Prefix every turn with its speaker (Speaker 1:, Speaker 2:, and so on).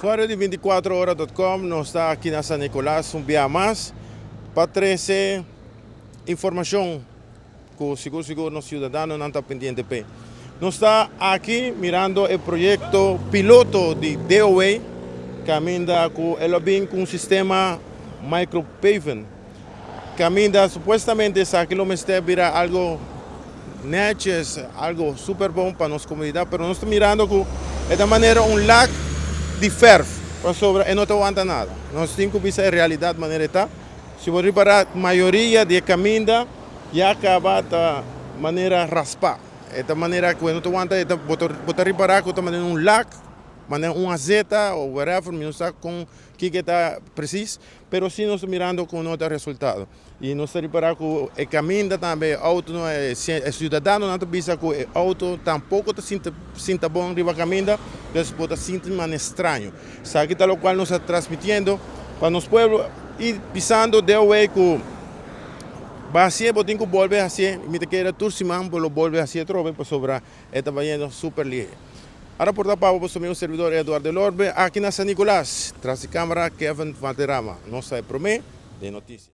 Speaker 1: Usuario di 24ora.com, nos ta aki na San Nicolas un biaha mas pa trece informacion cu sigur sigur nos ciudadanonan ta pendiente p'e. Nos ta aki mirando e proyecto piloto di DOW caminda cu el a bin cu un sistema micropaving caminda supuestamente esaki lo mester bira algo netjes, algo super bon pa nos comunidad, pero nos ta mirando cu e ta manera un lak di verf, pasobra e no ta wanta nada. Nos tin cu bisa e realidad manera e ta. Si bo ripara, mayoria di e caminda ya caba ta manera raspa. E ta manera cu e no ta wanta, e ta, bo ta, bo ta ripara cu ta manera un lak, manera un azeta o whatever, mi no sa con kiko ta precies, pero si nos ta mirando cu no ta resultado. Y nos ta ripara cu e caminda tambe, e auto no, e ciudadanonan ta bisa cu e auto tampoco ta sinta, sinta bon riba caminda, dus bo ta sinti manera straño. Esaki ta locual nos ta transmitiendo pa nos pueblo y bisando DOW cu bo hacié bo tin cu bolbe hacié, mi ta kere tur siman bo lo bolbe hacié atrobe pasobra e ta bayendo super lihe. A raporta pa bo boso amigo servidor Eduard Delorbe aki na San Nicolas, tras di camera Kevin Valderrama. Nos ta e prome den noticia.